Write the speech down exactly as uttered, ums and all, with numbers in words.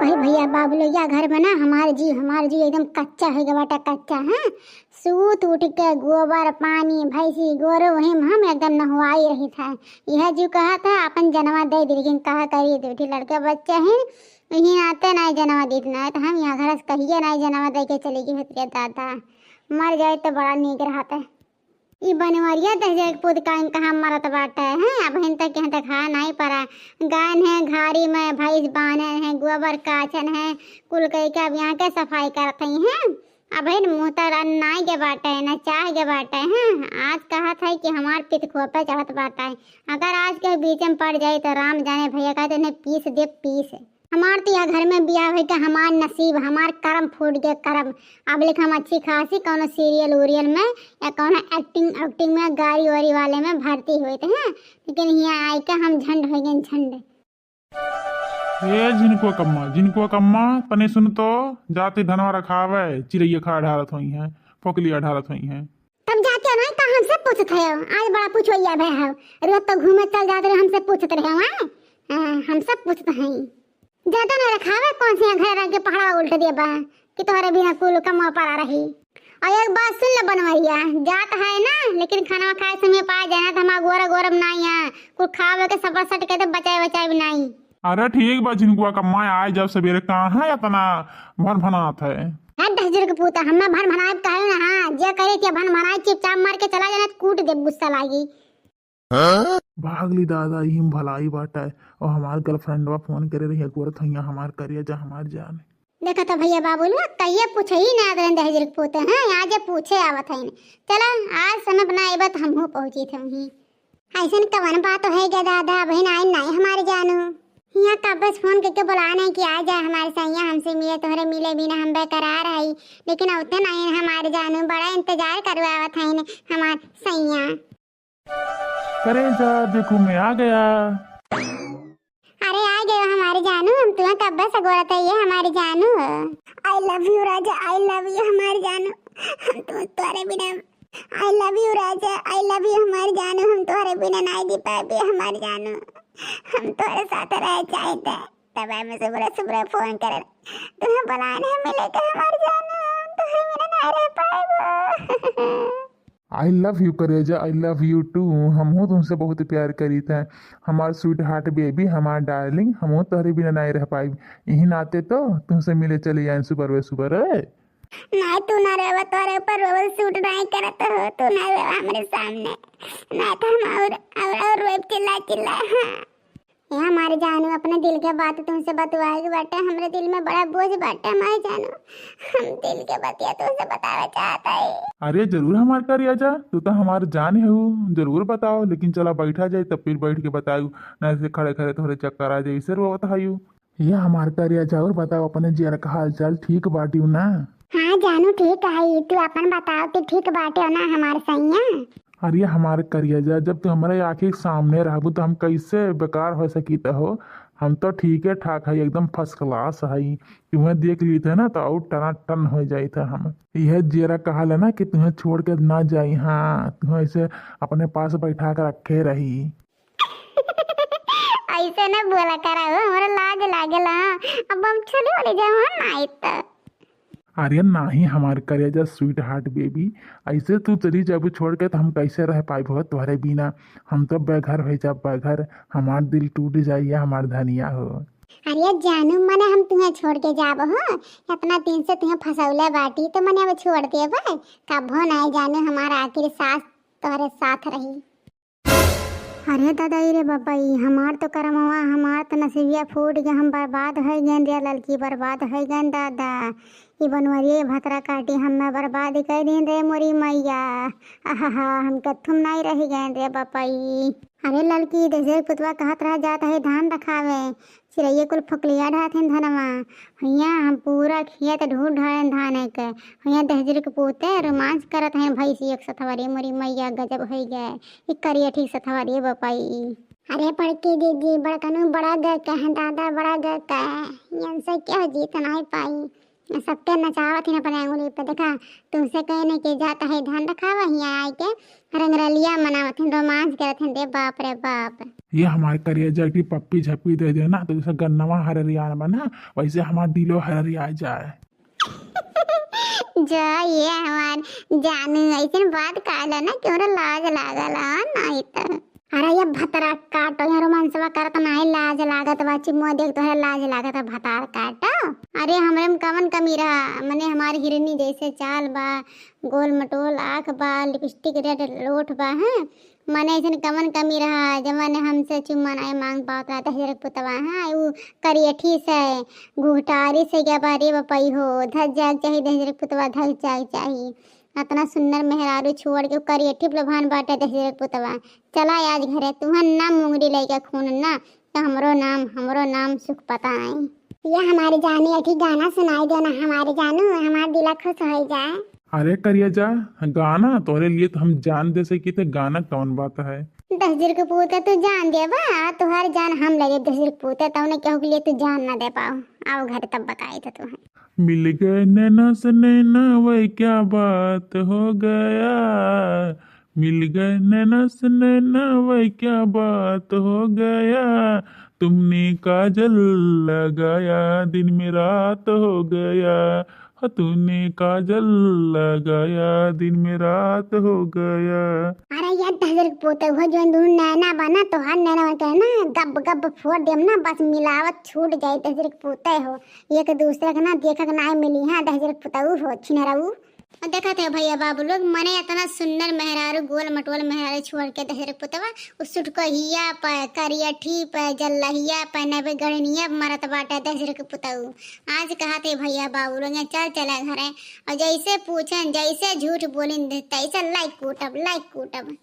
अरे भैया बाबू लोग, या घर में ना हमार जी, हमार जी एकदम कच्चा होइ गवा बाटे, कच्चा, हाँ। सूत उठ के गोबर पानी, भैंसी गोरू, वही में हम एकदम नहवाई रही था। यह जी कहा था अपन जनवा दे दी, लेकिन कहा करी, दू ठे लड़के बच्चे हैं, यही नाते नाई जनवा दीत ना, तो हम यहाँ घर से कहिए नाई जनवा दे के चली गई होती है दादा। मर जाए तो बड़ा नीक रहता है। ई बनवरिया दहिजर के पूत का इनका हम मरत बाटे, हैं? अबहिन तक यहाँ तक हा नाई परा। गायन है घारी में, भैंस बान्हन है, गोबर काछन है, कुल कई के अब यहाँ के सफाई करत हई, हैं? अबहिन मुँह तर अन्न नाई के बाटे, न चाह के बाटे, हैं? आज कहत है कि हमार पित खोपे चढ़त बाटे। अगर आज के बीच में पड़ जाई तो राम जाने भैया, कहते उन्हें पीस दे, पीस। हमार तो यह घर में बियाह होइके हमार नसीब, हमार करम फूट गए, करम। अब लेख हम अच्छी खासी कौनो सीरियल उरियल में या कौनो एक्टिंग उक्टिंग में, गाड़ी वाड़ी वाले में भर्ती होइत हैं, लेकिन यहाँ आइके हम झंड होइ गए, झंड। ए झिनकुआ कम्मा, झिनकुआ कम्मा, तनी सुन तो, जाति धनवा रखावे, चिरैया खा ढारत होइहैं, फोकलिया ढारत होइहैं। तब जाते हो ना, का हमसे पूछत हो? आज बड़ा पूछवैया भय हो। रोज तो घूमे चल जात रहे, हमसे पूछत रहे हो, हैं? हाँ, हम सब पूछत हई। ज्यादा ना रखावे, कौन से घर रंग के पहाड़ा उल्ट देबा कि तोहरे बिना कुल कमवा पड़ा रही। और एक बात सुन ले बनवरिया, जात है ना, लेकिन खाना खाए समय पाए जाना तो हमारा गोरम गोरम नाई है, कुल खावे के सफर सट के तो बचाए बचाए भी नाई। अरे ठीक बा झिनकुआ कम्मा, आए जब सवेरे, कहाँ है इतना भनभनात है? हट दहिजर के पूता, हमें भनभनाए काहे ना, हाँ, जे करे के भनभनाए, चुपचाप मर के चला जाना, कूट दे, गुस्सा लागी। भाग ली दादा, यही में भलाई बाटे। और हमार गर्लफ्रेंडवा फोन करे रही, गोरत हइया हमार करिया जा हमार जान। देखा तो भैया बाबू लोग, कहिए पूछे ही ना दहिजर के पूते, हाँ, आज पूछे आवत है। चला, आज समय बनाए बा तो हमहू पहुँची थे वहीं। ऐसन कवन बात है गे दादा, बहन आई नाई हमारे जानू। हियाँ कब से फोन करके बुलाने कि आ जाए हमारे सैया, हमसे मिले, तोहरे मिले बिना हम बेकरार हई, लेकिन औते नाई हमारे जानू, बड़ा इंतजार करवावत है हमार सैया। करे जा देखो मैं आ गया। अरे आ गए हमारे जानू, हम तुम्हें कब से गोरत है ये हमारे जानू। I love you राजा, I love you हमारे जानू, हम तुम तोरे बिना I love you राजा, I love you हमार जानू, हम तोहरे बिना नाई जी पाएबे हमार जानू, हम तोहरे साथ रहे चाहित। तब हमें सुबह सुबह फोन करे, तुम्हें बुलाने मिले के हमार जानू, हम तोहरे बिना नाई रह पाएबो। I love you करेजा, I love you too। हमहू तुमसे बहुत प्यार करीत हैं, हमार स्वीट हार्ट बेबी, हमार डार्लिंग, हमहू तोहरे बिना नाई रह पाइब। यही नाते तो तुमसे मिले चली आए सुबह सुबह। नाय, तू ना रहबा, तोरे ऊपर रोवल सूट नाय करत हो, तू ना रहबा हमरे सामने, ना तो हम और, और, और रोब चिल्ला चिल्ला। हाँ। ए हमारे जानू, अपने दिल के बात तुमसे बतवाए के बाटे, हमरे दिल में बड़ा बोझ बाटे हमारे जानू, हम दिल के बतिया तुमसे बतावे चाहत है। अरे जरूर हमार करिया जा, तू तो हमार जान है हो, जरूर बताओ, लेकिन चला बैठा जाए तब फिर बैठ के बताऊ, ना ऐसे खड़े खड़े तोहरे चक्कर आ जाए, इसे रोवत है। ये हमार करिया जा, और बताओ अपने जियर का हाल चाल, ठीक बाटिउ ना? हाँ जानू, ठीक है, तू अपन बताओ, तू ठीक बाटे ना हमार सैया? अरे हमार करिया जा, जब तू हमारे आँखी के सामने रहबू तो हम कैसे बेकार हो सकीत हो? हम तो ठीके ठाक है, एकदम फर्स्ट क्लास है। तुम्हें देख ली थे ना तो और टनाटन हो जाई था हम। यह जियरा कहा ना कि तुम्हें छोड़ के ना जाई, हाँ तुम्हें ऐसे अपने पास बैठा के रखे रही। ऐसे न बोला करा हो, हमरा लाज लागेला। अब हम चले वाले जाओ, हाँ, नाई तो। अरे नाही हमार करेजा स्वीट हार्ट बेबी, ऐसे तू चली जाबू छोड़ के तो हम कैसे रह पाइब हो तोहरे बिना? हम तो बेघर हो जाब, बेघर, हमार दिल टूट जाइए हमार धनिया हो। अरे जानू, मने हम तुम्हें छोड़ के जाब हो? इतना दिन से तुम्हें फंसौले बाटी तो मने अब छोड़ देब? कभो नहीं जानू, हमारा आखिर सांस तोहरे साथ रही। अरे दादा, ई रे बाबा, ई हमार तो करमवा, हमार तो नसीबिया फूट गया, हम बर्बाद हो गए रे ललकी, बर्बाद हो गए दादा। ई बनवरिया भतरा काटी हमें बर्बाद कर दीन रे मोरी मैया। आहा, हम कथुम नहीं रह गए रे बापा ई। अरे ललकी, जैसे पुतवा कहत रह जात है धान रखावे, चिरैया कुल फोकलिया ढाथिन धनवा। हुइया हम पूरा खेत ढूंढ ढालेन धान के। हुइया दहिजरी के पूते रोमांस करत हैं भैंसी एक सथवा रे मोरी मैया, गजब होइ गए। ई करिया ठीक सथवा रे बपाई। अरे बड़की दीदी, बड़कनू बड़ा गए कहे दादा, बड़ा गए कहे। यन से क्या जीत नहीं पाई। सबके नचावत ही अपने अंगुली पे। देखा, तुमसे कहे नहीं कि जात है धान रखावा, हियाँ आए के रंगरलिया मनावत हैं, रोमांस करत हैं। दे बाप रे बाप। ये हमारे करिया जैसी पप्पी झप्पी दे देना तो जैसे गन्नवा हररियान बना, वैसे हमार दिलो हररिया जाए। जा ये हमार जानू, ऐसन बात कहला ना कि हमरा लाज लागल, हाँ, नहीं तो। अरे ये भतरा काटो, यहाँ रोमांसवा करत नाही, लाज लागत बा, चिमुआ देख तोहरा लाज लागत है, भतार काटो। अरे हमरे में कवन कमी रहा, मने हमार हिरनी जैसे चाल बा, गोल मटोल आँख बा, लिपस्टिक रेड ओठ बा, हैं? मने ऐसन कवन कमी रहा, जवन हमसे चुम्मा नाही मांग पावत रहा दहिजर के पुतवा, हाँ? ऊ करियठी से, घुघटारी से क्या बारी बपई हो, धज जाए के चाही दहिजर के पुतवा, धज जाए के चाही। अतना सुंदर मेहरारू छोड़ के करियठी लोभान बाटे दहिजर के पुतवा। चला आज घरे, तुहन ना मुंगरी लइके खून ना, तो हमरो नाम, हमरो नाम सुख पता आई। ये हमारी जानी अठी गाना सुनाई दो ना हमारी जानू, हमार दिला खुश हो जाए। अरे करिया जा, गाना तोहरे लिए तो हम जान दे सकी थे, गाना कौन बात है? दहिजर के पूते तू जान देबा, तोहर जान हम ले लेब दहिजर के पूते, तौने केहू के लिए तू जान ना दे पाओ। आओ घर तब बताई तो तू है। मिल गए नैना से नैना, वही क्या बात हो गया, मिल गए नैना से नैना, वही क्या बात हो गया, तुमने काजल लगाया, दिन में रात हो गया, हाँ, तूने काजल लगाया, दिन में रात हो गया। अरे यार दहिजर के पूते, वो जो दोनों नैना बना, तोहार नैना बन के ना गब गब फोड़ देम ना, बस मिलावत छूट जाए दहिजर के पूते हो, एक दूसरे के ना देखक ना मिली, हाँ, दहिजर के पुतऊ हो, छिनरऊ। और देखत है भैया बाबू लोग, मने इतना सुंदर मेहरारू, गोल मटोल मेहरारू छोड़ के दहिजर के पुतवा, उ सुटकहिया पे, करियठी पे, जल्लहिया पे, नबे गढ़निया पे मरत बाटे दहिजर के पुतऊ। आज कहत है भैया बाबू लोग, यहाँ चल चला घरे, और जैसे पूछन, जैसे झूठ बोलिन, तैसे लाइक कूटब, लाइक कूटब।